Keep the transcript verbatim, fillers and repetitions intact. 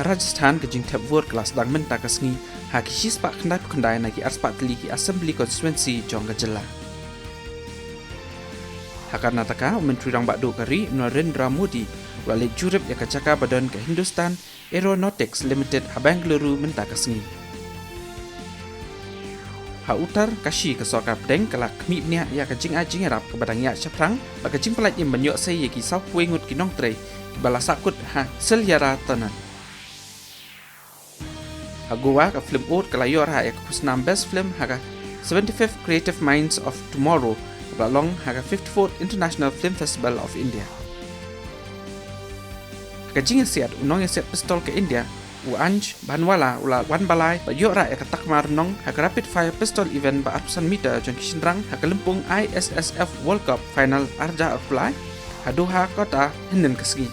Rajasthan ka jingthep vote ka la sdang mynta ka sngi ha ki shispah khyndai phew khyndai na ki arspah tylli ki assembly constituency jong ka jylla. Ha Karnataka, u Myntri Rangbah Duh ka ri Narendra Modi u la leit jurip ïa ka jaka ba don ka Hindustan Aeronautics Limited ha Bengaluru mynta ka sngi. Ha Uttarkashi, ka sorkar pdeng ka la khmih bniah ïa ka jingai jingïarap kaba dang ïaid shaphrang bad ka jingpyllait im ban ïoh sei ïa ki saw phew ngut ki nongtrei kiba la sahkut ha Seliara Tunnel. Ha Goa, ka film Oud ka la ïoh rah ïa ka khusnam Best Film ha ka seventy-fifth Creative Minds of Tomorrow kaba la long ha ka fifty-fourth International Film Festival of India. Ha ka jingïasiat, u nongïasiat pistol ka India u Ansh Bhanwala u la wan ba lai bad ïoh rah ïa ka takma rnong ha ka Rapid Fire Pistol Event ba arphew san meter jong ki shynrang ha ka lympung I S S F World Cup Final ar hajar arphew lai ha Doha, Qatar, hynnin ka sngi.